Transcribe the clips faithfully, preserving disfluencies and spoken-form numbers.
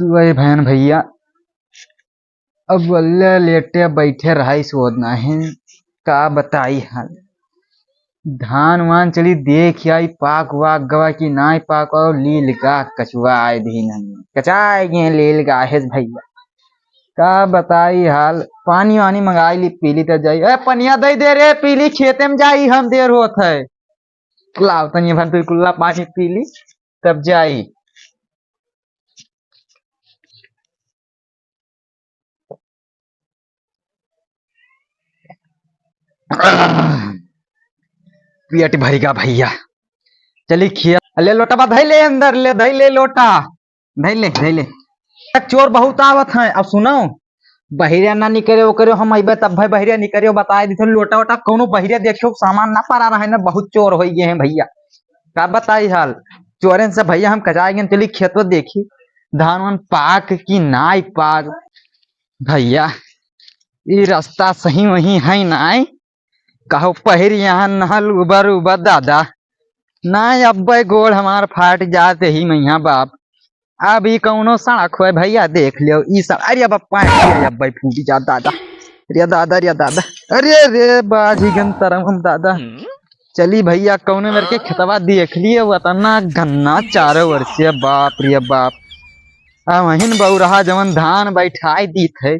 वही भयन भइया, अब वल्ले लेटे बैठे रहाई सोच नाहीं, का बताई हाल। धान वान चली देख आई, पाक वाक गवा कि नाहीं पाक, और लील गा कचुआ आए दिन हम। कचाए गए लील गा हेस भइया। का बताई हाल, पानी वानी मंगाई ली, पी ली तब जाई। ए, पनिया दे दे रे, पी ली, खेते में जाई हम, देर होत है। लाओ तनी भर तू कुल्ला पानी पी ली, तब जाई। पेट भरिगा भइया, चली खिया। ले लोटा बा, धई ले अंदर ले, धई ले लोटा, धई ले, धई ले। चोर बहुत आवत हैं। अब सुनो, बहिरिया ना निकरे ओकरे, हम अइबे तब भाई बहिरिया निकरे, बताए दी थे लोटा वोटा, कौनो बहिरिया देखियो सामान ना परा रहे ना, बहुत चोर होइ गए हैं भइया। का बताई हाल, चोरन से भइया हम कचाए गए, चली खेतवा देखी, धान वान पाक कि नाई पाक। भइया, ई रास्ता सही वही है नाई, कहो पहिर यहाँ नहल उबर उबर दादा। ना अब्बे गोड़ हमार फाट जात ही मैया बाप। अब ई कौनो सड़क होय भइया, देख लियो ई सड़क। अरे बाप्पा, अरे अब्बे फूट जात दादा। अरे दादा, अरे दादा। अरे रे बाजी गन तरम हम दादा। चली भइया, कौनो मेरे के खेतवा देख लिए, वो इतना गन्ना चारों ओर से, बाप रे बाप। आ वहीं बउरहा जवन धान बैठाई दीत है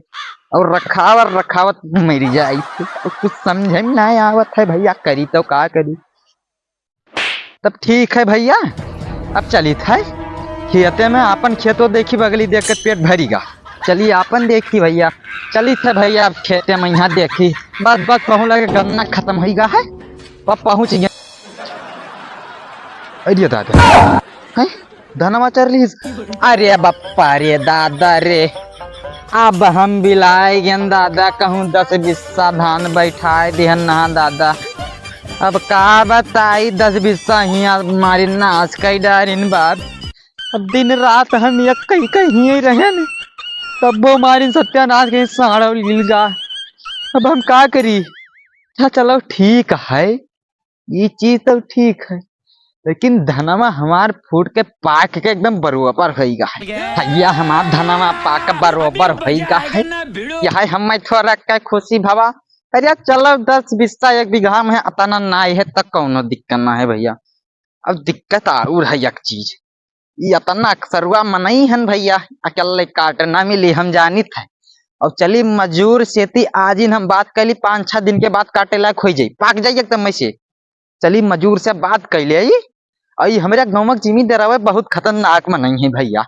और रखावत रखावत मर जाई थे। और कुछ समझे में ना आवत है भइया, करी तो का करी। तब ठीक है भइया, अब चलित है खेते में, आपन खेतो देखी, बगली देख के पेट भरीगा। चली आपन देखी भइया, चलित है भइया, अब खेते में यहाँ देखी। बस बस पहुँच लगे, गन्ना खत्म होइगा है, अब पहुँच गए। अरे दादा, हैं? धनवा चर लीस। अरे बप्पा रे दादा रे, अब हम बिलाए गेन दादा, कहूँ दस बिस्सा धान बैठाए दिहन ना दादा। अब का बताई, दस बिस्सा हियाँ मारिन नाश कई डारिन बाप। अब दिन रात हम एक कई कई हियाँ रहेन, तब्बो मारिन सत्यानाश कई साड़ा लील गा। अब हम का करी? अच्छा चलो ठीक है, ई चीज तो ठीक है, लेकिन धनवा हमार फूट के पाक के एकदम बरोबर होइगा है। भइया हमार धनवा पाक बरोबर होइगा है। यह है हमें थोड़ा का खुशी भवा। अरे चलो दस बिस्सा एक बीघा में है, अतना नाई है तो कौनो दिक्कत ना है भइया। अब दिक्कत आउर है एक चीज, ई अतना अक्सरुआ मनई हन भइया, अकेले काट ना मिली, हम जानित है। और चली मजूर सेती आजिन हम बात कैली, पाँच छह दिन के बाद काटे लायक होइ जाई, पाक जाई एकदम ऐसे। चली मजूर से बात कैले आई। और ई हमरे गाँव के जिम्मेदार हवे, बहुत खतरनाक मनई है भइया।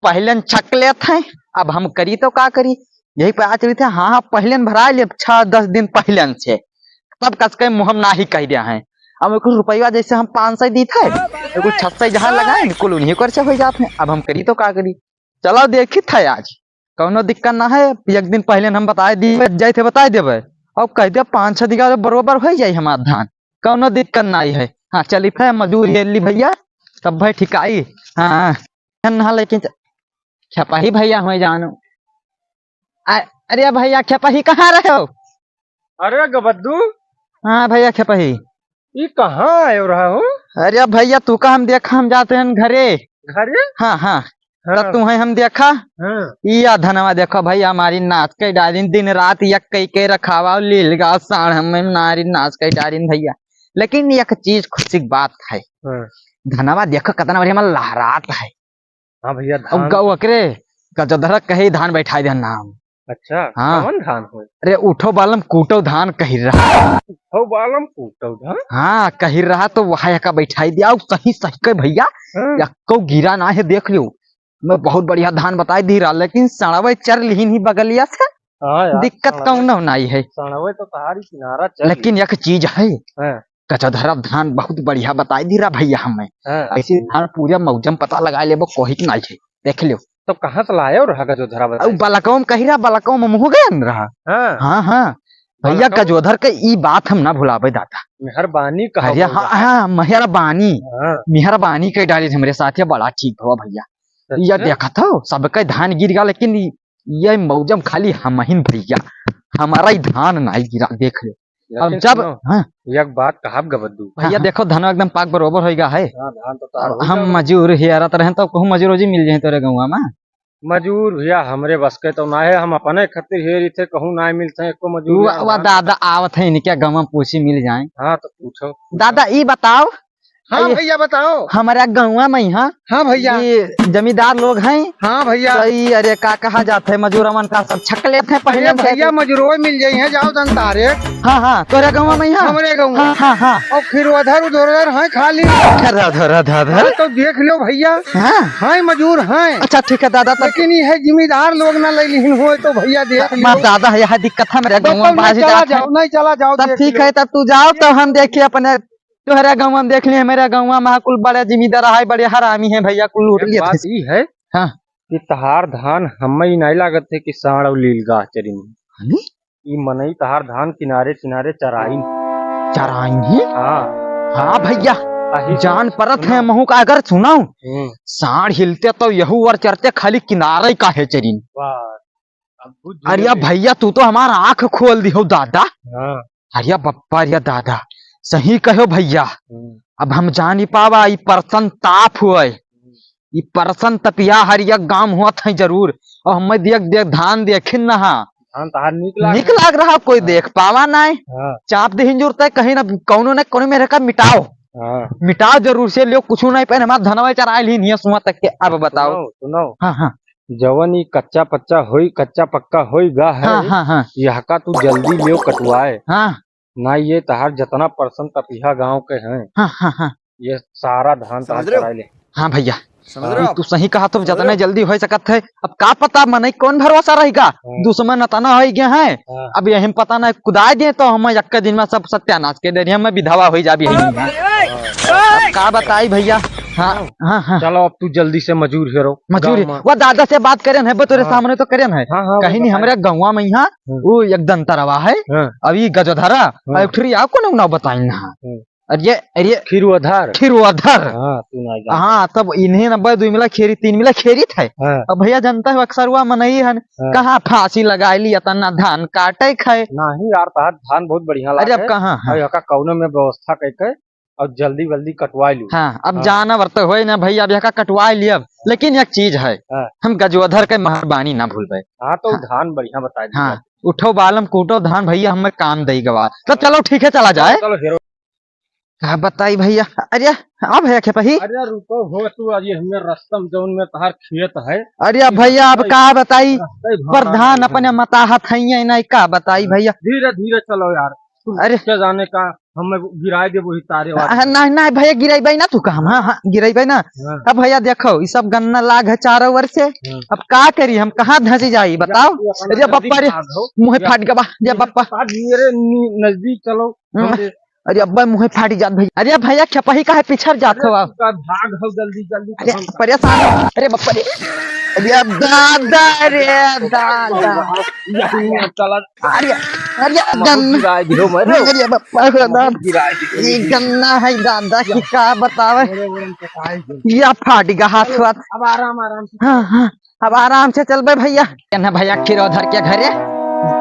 पहले न छक लेत हैं, अब हम करी तो का करी? यही पे आ चली थे, हाँ, हाँ, पहले न भरा ले, छह दस दिन पहले न से। तब कस के मुँह हम नाही कह दिया है। अब कुछ रुपया जैसे हम पाँच सौ दी थे, तो कुछ छह सौ जहाँ लगाए, कुल उन्हीं कर से हो जात हैं। अब हम करी तो का करी? चलो देखी थे आज, कौनो दिक्कत ना है। एक दिन पहले न हम बताए दी, जाए थे बताए देबे। अब कह दिया पाँच छह बीघा बरोबर हो जाई हमार धान, कौनो दिक्कत ना है। हाँ, चली थे मजूर हेर ली भइया, तब भाई ठिकाई। हाँ, ना लेकिन च-, खेपही भइया हमें जानो। आ, अरे भइया खेपही कहाँ रहे हो? अरे गबद्दू। हाँ भइया खेपही। ई कहाँ आयो रहा हो? अरे भइया तू का हम देखा, हम जाते हैं घरे। घरे? हाँ, हाँ। हाँ। तब तू है हम देखा। हाँ। ई या धनवा देखो भइया, हमारी नाच के डालिन, दिन रात एक कई के रखावा, लील गा साढ़ हमें नारी नाच के डालिन भइया। लेकिन एक चीज खुशी की बात है। हाँ। धनवा देखो कितना बढ़िया हमारा लहरात है। हाँ भइया, अब धान। गौ ओकरे गजोधरा कहे धान बैठाई दे नाम। अच्छा, हाँ। कौन धान हो? अरे उठो बालम कूटो धान कही रहा। उठो बालम कूटो धान? हाँ, कही रहा तो वहाँ का बैठाई दिया, और सही सही के भइया, हाँ। या को गिरा ना है, देख लियो। मैं बहुत बढ़िया धान बताई दी रहा, लेकिन सड़वे चर लिहिन ही बगलिया से। हाँ यार, दिक्कत सड़वे, कौनो नाई है। सड़वे तो तहारी किनारा चर लेकिन लिहिन। एक चीज है, हाँ। गजोधरा धान बहुत बढ़िया बताई दी रहा भइया हमें। हाँ। ऐसी धान पूरा मौजम पता लगा लेबो, कोई के नाई है, देख लियो। तो कहाँ से लायो रहा गजोधरा बताई? बलकौम कही रहा, बलकौम मुँह गए न रहा। हाँ। हाँ, हाँ। भइया बलकौम। गजोधर के ई बात हम ना भुलाबे दादा। मेहरबानी कहा अरे बोल हाँ, रहा। हाँ, मेहरबानी। हाँ। मेहरबानी के डाली हमरे साथ, ये बड़ा ठीक हुआ भइया। सच या में? देखत हो, सबके धान गिर गया, लेकिन ई, ये मौजम खाली हमहिन भइया, हमारा ही धान नाई गिरा, देख लो। लेकिन अब जब, सुनो, हाँ। एक बात कहब गबद्दू। भइया हाँ, हाँ। देखो, धन एकदम पाक बरोबर होइगा है। हाँ, धान तो तैयार अब होइगा। हम मजूर हेरत रहे, तो कहूँ मजूर रोजी मिल जाए तोरे गौवा में। मजूर भइया हमरे बस के तो ना है, हम अपने खातिर हेरी थे, कहूँ ना मिलते हैं एको मजूर वा, यार, वा हाँ। दादा आवत है, इनके गाँव में पूछी मिल जाए। हाँ, तो पूछो। दादा, ई बताओ, हाँ ये भइया, बताओ। हमारा गौवा में यहाँ हाँ भइया। ये जमींदार लोग हैं। हाँ भइया। तो ये, अरे, का कहा जात है, मजूरवन का सब छक लेत हैं पहले अरे से। भइया, मजूरो मिल जाई हैं, जाओ दंतारे। हाँ, हाँ, तोरे गौवा में यहाँ? हमरे गौवा। हाँ, हाँ, हाँ। और फिर उधर उधर उधर हैं खाली। धर, धर, धर, धर, धर। हाँ, तो देख लो भइया। हाँ। हैं मजूर हैं। अच्छा, ठीक है दादा, तब लेकिन ये है जमींदार लोग ना ले लिहिन होए तो भइया देख लो। मार दादा है, यहाँ दिक्कत है मेरे तो गौवा में, तब बाजी चला जात है। जाओ, नहीं चला जाओ, तब देख ठीक लो। है, तब तू जाओ, तो हम देखिए अपने तोहरा गौवा में देख लिए, हमारे गौवा में कुल बड़े जिम्मेदार है, बड़े हरामी हैं भइया, कुल लूट एक लिए बात थे। ई है हाँ। कि तहार धान हमें ही नहीं लागत है कि साँड़ और लील गाह चरिन। हमें? ई मनई तहार धान किनारे किनारे चराइन। चराइन ही? हाँ। हाँ भइया, अही जान परत सुनो। है महू का अगर सुनाऊ, हम्म। साँड़ हिलते तो यहू और चरते खाली किनारे का है चरिन। वाह। अब बुझ अरे गए। भइया, तू तो हमार आँख खोल दिहो दादा। हाँ। अरे बप्पा, अरे दादा, सही कहो भइया। हम्म। अब हम जानी पावा, ई परसन ताप हुए, ई परसन तपिया हरिया गाम होत है जरूर। और हमें देख, देख, धान देखिन ना हा। धान तहार नीक लाग निक लाग रहा, कोई हाँ। देख पावा ना है। हाँ। चाप देहिन जरूरत है, कहीं ना कौनो ना कौनो मेरे का मिटाओ। हाँ। मिटाओ जरूर से, लियो कुछ नहीं पहने, हमार धनवा चराए ली नहीं सुआ तक के। अब बताओ। सुनो, सुनो। हाँ, हाँ। जवन ई कच्चा पच्चा होई, कच्चा पक्का होई गा है, हाँ, हाँ, हाँ। यहका तू जल्दी लियो कटवाए। हाँ। ना ये तहार जतना परसन तपिहा गाँव के हैं, हाँ, हाँ, हाँ। ये सारा धान तहार समझ रहे हो? चराए ले। हाँ भइया, समझ रहे हो ये आप? तू सही कहा, तो समझ जतना रहे हो? जल्दी हो सकत है। अब का पता मनई कौन भरोसा रहेगा, हाँ। दुश्मन अतना हो गया है। हाँ। अब यही पता ना कुदाए दे तो हम एक दिन में सब सत्यानाश के डरिया में विधवा हो जाबी है। हाँ। अब का बताई भइया। हाँ, हाँ, हाँ। चलो अब तू जल्दी से मजूर हेरो। मजूर, गाँव में। वो दादा से बात करेन है, वो तोरे हाँ। सामने तो करेन है। हाँ, हाँ, वो कहीं नहीं, बताई। हमरे गौवा में यहाँ हम्म। वो एक दंतरवा है, हाँ। अभी गजोधरा, हाँ। और एक ठुरी आओ कोनो नाव बताई ना। हम्म। अरे, अरे, खिरुअधर। खिरुअधर। हाँ, तू ना जान। हाँ, तब इन्हें नब्बे दुई मिला खेरी, तीन मिला खेरी थे। हाँ। अब भइया जानता है, अक्सर हुआ मनई हन, हाँ। कहाँ फांसी लगाई ली, इतना धान काटे खाए। नहीं यार, तहार धान बहुत बढ़िया अरे, लागे। अब कहाँ है? और यहाँ का कौनो में व्यवस्था करके और जल्दी वल्दी कटवा लू। हाँ, अब हाँ। जानवर तो होए ना भइया, अब यहाँ का कटवा लिया। लेकिन एक चीज है, हाँ। हम गजोधर के मेहरबानी ना भूलबे। हाँ, तो हाँ। धान बढ़िया बताई दी हाँ, बात। उठो बालम कूटो धान भइया, हमें काम दई गवा। तो चलो ठीक है, चला जाए। चलो, चलो, हेरो। का बताई भइया, अरे हाँ भइया खेपही। अरे रुको हो तू, अरे हमें रस्तम जौन में तहार खेत है। अरे भइया, अब का बताई, रस्ता ही भाड़ा प्रधान नहीं है। अपने मताहत है ये नहीं, का बताई भइया। धीरे धीरे चलो यार, तू अरे। क्या जाने का, हमें गिराए दे वही तारे वाले। हाँ, नहीं, नहीं भइया, गिराइबे ना तू काम, हाँ, हाँ, गिराइबे ना। हाँ। अब भइया देखो, ये सब गन्ना लाग है चारों ओर से। हाँ। अब का करी हम, कहाँ धंसी जाई, बताओ। तू अपना अरे बप्पा रे, नजदीक आ जाओ। मुँह या फाट गवा, या बप्पा। आज मेरे नी-, नजदीक चलो, हाँ। हम दे- अरे अब्बा, मुँह फाटी जात भइया। अरे भइया, खेपही काहे पिछड़ जात हो आप? का भाग हो जल्दी, जल्दी अरे हम परेशान हो। अरे बप्पा रे। अरे दादा रे दादा। चला। अरे, अरे गन्ना। गिराए दियो मेरे। अरे बप्पा रे दादा। गिराए दियो। ये गन्ना है दादा की का बतावे। मेरे, मेरे, मेरे, मेरे, मेरे। या फाटी का हाथ हुआ। अब आराम, आराम से। हाँ, हाँ। अब आराम से चलबे भइया। केने भइया खिरोधर के घरे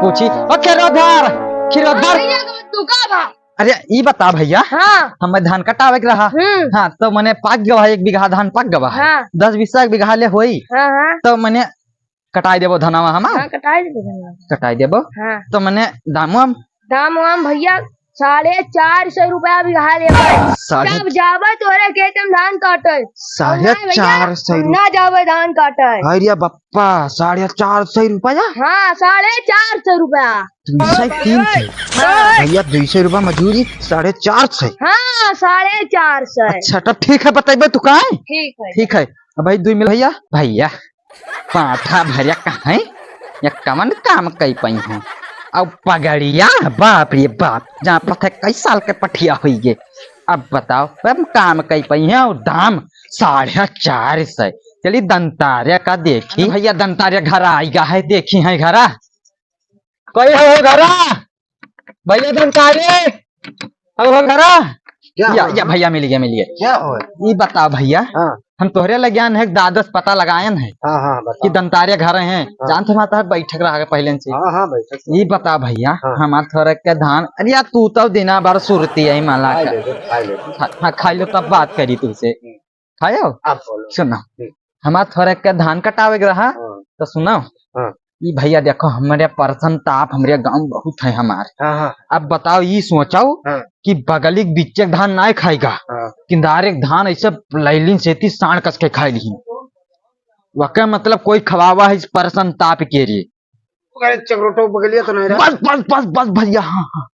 पूछी, "ओ खिरोधर, खिरोधर।" हाँ भइया, तू का बा? अरे ई बता भइया, हाँ। हमें धान कटावे के रहा। हम्म। हाँ, तो मने पाक गवा, एक बीघा धान पाक गवा है। हाँ। दस बीस एक बीघा ले होई। हाँ, हाँ। तो मने कटाई देबो धनवा हमार? हाँ, कटाई देबो धनवा। कटाई देबो? हाँ। तो मने दाम वाम? दाम वाम भइया, साढ़े चार सौ रुपया बीघा लेबे। साढ़े जब जाबे तोहरे खेत में धान काटे। साढ़े चार सौ और ना भइया, रुपया? ना जाबे धान काटे। अरे बप्पा, साढ़े चार सौ रुपया? हाँ, साढ़े चार सौ रुपया। दुई सौ, तीन सौ। हाँ। भइया, दुई सौ रुपया मजूरी, साढ़े चार सौ। हाँ, साढ़े चार सौ। अच्छा, तब ठीक है, बतइबे तू का है? ठीक है। ठीक है। अब भाई, दुई मिल भइया, भइया, पाठा भरिया कहाँ है? या कवन काम कई पई हो? अब पगड़िया, बाप रे बाप, जहाँ पता कई साल के पठिया होई गे। अब बताओ, हम काम कई पई है और दाम साढ़े चार सौ। चली दंतारे का देखी। भइया, दंतारे घर आई गा है, देखी है घरा। कोई हो घरा? भइया दंतारे, अब हम घरा? क्या या, हो? या भइया मिल गया, मिल गया। क्या हो? ई बताओ भइया, हाँ। हम तोहरे लगियान है, दादस पता लगायन है हाँ, हाँ, बताओ। कि दंतारे घर हैं, हाँ। जानत हमार तहर बैठक रहा है पहले से। हाँ, हाँ, बैठक। ई बताओ भइया, हाँ। हमार थोड़े के धान, अरे यार, तू तो दिना भर सुरती है मला खाई का। ले, खाई ले। खा, हाँ, खाई लो, तब बात करी तुझसे। हम्म। खायो? आप बोलो। सुना, हम्म। हमार थोड़े के धान कटावे के रहा, हाँ। तो सुनो। हाँ। ई भइया देखो, हमरे परसन ताप हमरे गाँव बहुत है हमार। हाँ, हाँ। अब बताओ, ई सोचो हाँ। कि बगली के बिच्चे के धान नाय खाइगा, हाँ। किनारे के धान ऐसे लैलिन सेती साँड़ कस के खाइ लिहिन। वके मतलब कोई खवावा है इस परसन ताप के रे। अरे चकरोटो बगलिया तो नहीं रहा। बस, बस, बस, बस भइया, हाँ, हाँ।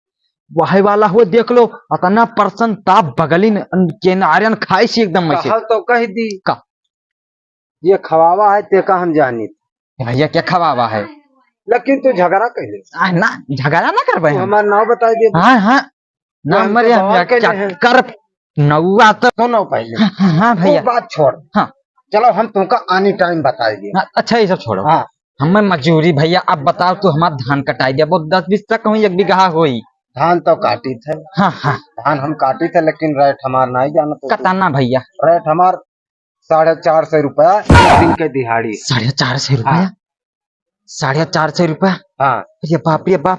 वही वाला हो, देख लो, अतना परसन ताप बगलिन किनारे न खाइ सी एकदम ऐसे। कहल तो कह दी। का? ये खवावा है, ते का हम जानित। भइया, क्या खवावा है? लेकिन तू झगड़ा कैले। आ, ना, झगड़ा ना करबे तू हम। हमार नाव बताइ दे। हाँ, हाँ। ना, हम मरे तो हम बवाल यार, कैले क्या हैं। कर नौवा तो सुनो पहले। हाँ, हाँ, हाँ, वो भइया। बात छोड़। हाँ। चलो, हम तुमका आनी टाइम बताइ दे। हाँ, अच्छा, ये सब छोड़ो। हाँ। हमें मजूरी भइया, अब बताओ, तू हमार धान कटाइ दे, बहुत दस बीस तक होई, एक बीघा होई। धान तो काटी थे। हाँ, हाँ। धान हम काटी थे, लेकिन रेट हमार नाहीं जाना तो। कतना भइया? रेट हमार साढ़े चार सौ रुपया एक दिन के दिहाड़ी। साढ़े चार सौ रुपया? हाँ। साढ़े चार सौ रुपया? हाँ। अरे बाप रे बाप।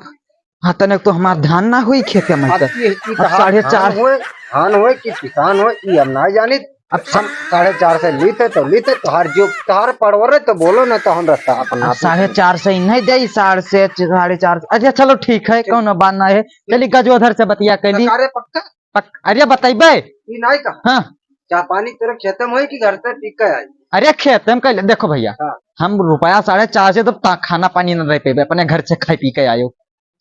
हाँ, तने तो हमार धान ना होई खेते में अब तो। ई, ई अब तहार साढ़े चार धान होए, धान होए कि किसान होए, ई हम ना जानित। अब हम साढ़े चार सौ लीते तो लीते, तोहार जो, तोहार पड़वरे तो बोलो ना, तो हम रस्ता अपन अब आप साढ़े चार सौ ही नहीं दे, साढ़े से, साढ़े चार सौ। अच्छा, चलो ठीक है, ठीक। कौनो बात ना है। चली गजोधर से बतिया कर ली। सरकारे पक्का? पक-, अरे बतैबे। ई नाई कहा। हाँ। चाह पानी तोरे खेते में होई कि घर से पी के आई? अरे खेते में कैले, देखो भइया, हाँ। हम रुपया साढ़े चार सौ तो ता-, खाना पानी न दे पैबे, अपने घर से खाई पी के आयो।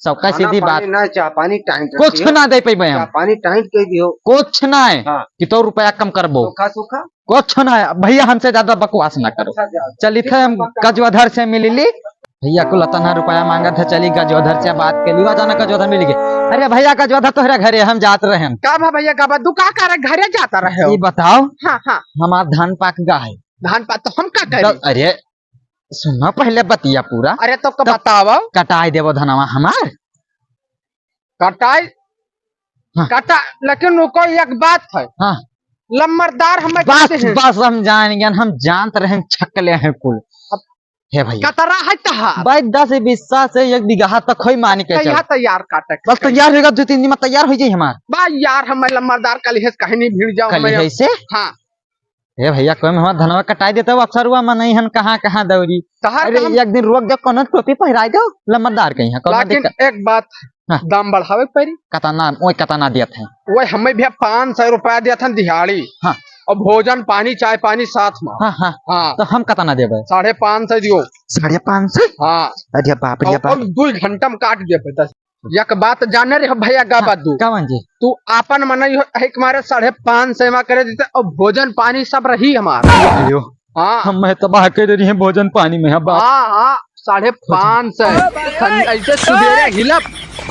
सबका खाना सीधी पानी बात। ना, चाह पानी टाइम कुछ रखियो। ना दे पैबे हम। चाह पानी टाइम कह दियो। कुछ ना है हाँ। कि तो रुपया कम करबो। सूखा, सूखा। कुछ ना है भइया, हमसे ज्यादा बकवास ना करो। अच्छा, जा। चली थे हम पक्का। गजोधर से मिल ली। भइया कुल अतना रुपया मांगत है, चली गजोधर से बात के ली, वा जाना गजोधर मिल गए। अरे भइया गजोधर तोहरे घरे हम जात रहे हम। का भा भइया का बा, तू का करे घरे जाता रहे हो? ये बताओ। हाँ, हाँ। हमार धान पाक गा है। धान पाक तो हम का करी? द-, अरे सुनो पहले बतिया पूरा। अरे तो का तब बताओ। कटाई देबो धनवा हमार। कटाई? हाँ। कटा, लेकिन वो कोई एक बात है। हाँ। लम्बरदार हमें बस, कहते हैं। बस हम जान गए, हम जानत रहे, छकले हैं कुल। अब हे भइया। कतरा है तहार? भाई, दस बीसा से एक बीघा तक होई, मानी के चल। तैयार काटे के बस तैयार होइगा, दो तीन दिन में तैयार होइ जाई हमार। बा यार, हमें लम्बरदार कल है, कहीं नहीं भिड़ जाओ कल हमें। है से? हाँ। हे भइया, कोई में हमार धनवा कटाई देता, वो अक्सर हुआ मन नहीं हन, कहाँ, कहाँ दौरी। तहार अरे, काम एक दिन रुक जाओ, कौनो टोपी पहिराई दो, लम्बरदार कहीं है, कौनो लेकिन दिक्कत। एक बात, हाँ। दाम बढ़ावे के पड़ी। कतना, ओए कतना दियत है? ओए हमें भइया पाँच सौ रुपया दियत है दिहाड़ी। हाँ। और भोजन पानी, चाय पानी साथ में। हाँ, हाँ। हाँ। तो हम कतना देबे? साढ़े पाँच सौ दियो। साढ़े पाँच सौ? हाँ। अरे बाप रे और, बाप। और दो घंटा में काट देबे दस। एक बात जाने रे भइया, गा हाँ, बात दू। कवन जी? तू आपन मनई हो, एक मारे साढ़े पाँच सौ मा करे देते और भोजन पानी सब रही हमार। अयो। हाँ। हम मैं तबाह कर दे रही हैं भोजन पानी में, हाँ बाप। हाँ, हाँ, साढ़े पाँच सौ। सं-, ऐसे सुबेरे हिलब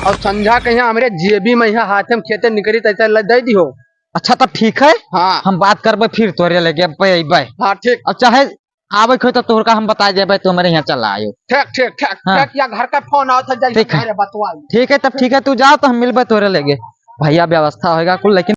और संझा कहीं हमरे जेबी में यहाँ हाथे में खेते निकरी तो ऐसे ल-, दे दियो। अच्छा, तब ठीक है। हाँ। हम बात करबे फिर तोरे लगे, अब अइबे। हाँ, ठीक। अब चाहे आवे के होई तो तोहर का हम बताई देबे, तू हमरे यहाँ चला आयो। ठीक, ठीक, ठीक, हाँ। ठीक, या घर का फोन आवत है, जाइए ठीक है। घरे बतवाई। ठीक है, तब ठीक है, तू जाओ तो हम मिलबे तोरे लगे। भइया व्यवस्था होइगा कुल, लेकिन